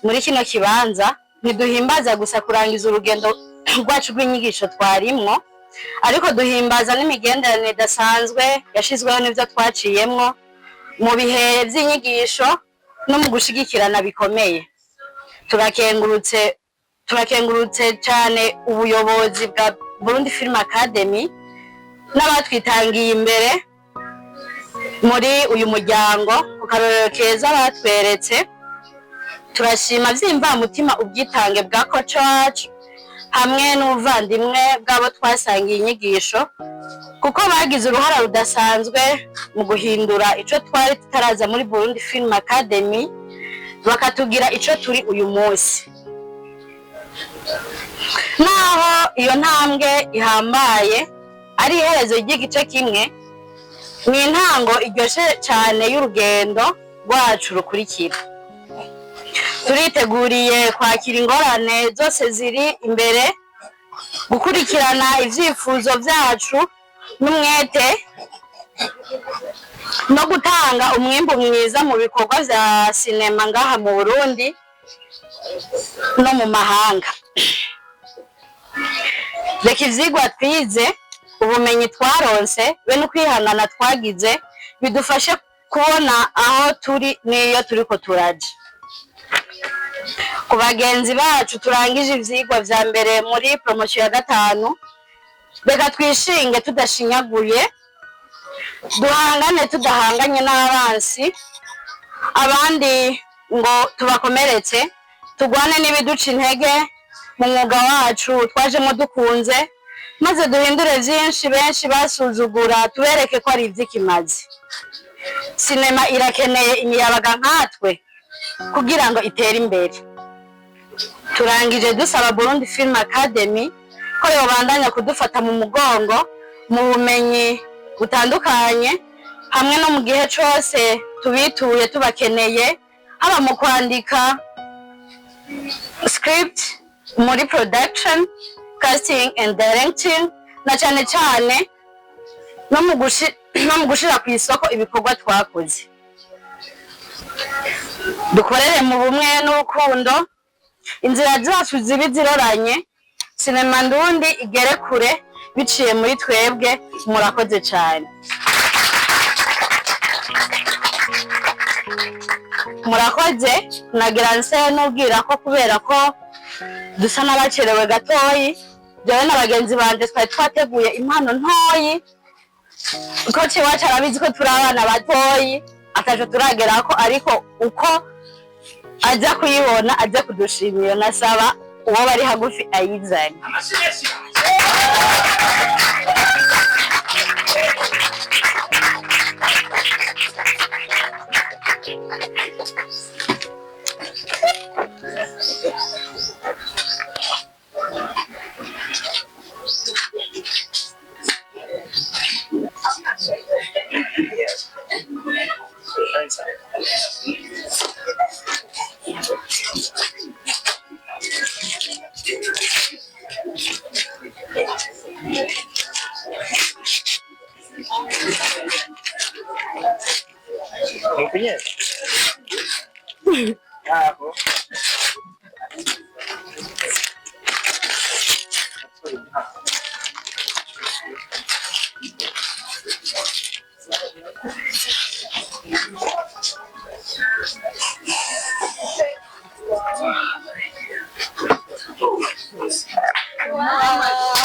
Muri kino kibanza ntiduhimbaza gusa kurangiza urugendo rwacu rw'inyigisho twarimwo, ariko duhimbaza n'imigenderanire idasanzwe yashizweho n'ivyo twaciyemwo mu bihe vy'inyigisho no mu gushigikirana bikomeye. Turakengurutse cyane ubuyobozi bwa Burundi Film Academy n'abatwitangiye imbere muri uyu muryango ku karorero keza batweretse. Turashima vy'imvamutima ubwitange bwa coach wacu hamwe n'ubuvandimwe bw'abo twasangiye inyigisho, kuko bagize uruhara rudasanzwe mu guhindura ico twari tutaraza muri Burundi Film Academy, bakatugira ico turi uyu munsi. Naho iyo ntambwe ihambaye ari iherezo ry'igice kimwe, ni intango iryoshe cyane y'urugendo rwacu rukurikira. Turiteguriye kwakira ingorane zose ziri imbere, gukurikirana ivyifuzo vyacu n'umwete, no gutanga umwimbu mwiza mu bikorwa vya sinema ngaha mu Burundi no mu mahanga. Reka ivyigwa twize, ubumenyi twaronse, be n'ukwihangana twagize bidufashe kubona aho turi n'iyo turiko turaja. Ku bagenzi bacu turangije ivyigwa vya mbere muri promotion ya gatanu, reka twishinge tudashinyaguye, duhangane tudahanganye n'abansi abandi ngo tubakomeretse, tugwane n'ibiduca intege mu mwuga wacu twajemo dukunze, maze duhindure vyinshi benshi basuzugura, tubereke ko ari ivy'ikimazi. Sinema irakeneye imiyabaga nkatwe kugira ngo itere imbere. Turangije dusaba Burundi Film Academy ko yobandanya kudufata mu mugongo mu bumenyi butandukanye, hamwe no mu gihe cose tubituye tubakeneye, haba mu kwandika script, muri production, casting and directing, na cane cane no mu gushira ku isoko ibikorwa twakoze. Dukorere mu bumwe n'urukundo, inzira zacu zibe ziroranye, sinema ndundi igere kure biciye muri twebwe. Murakoze cyane, murakoze. Nagira nse n'ubwira ko kubera ko dusa n'abacerewe gatoyi, jewe na bagenzi banje twari twateguye impano ntoyi. Coach iwacu arabizi ko turi abana batoyi, ataco turagerako, ariko uko aza kuyibona aza kudushimira. Nasaba uwo bari hagufi ayizanye. Wow.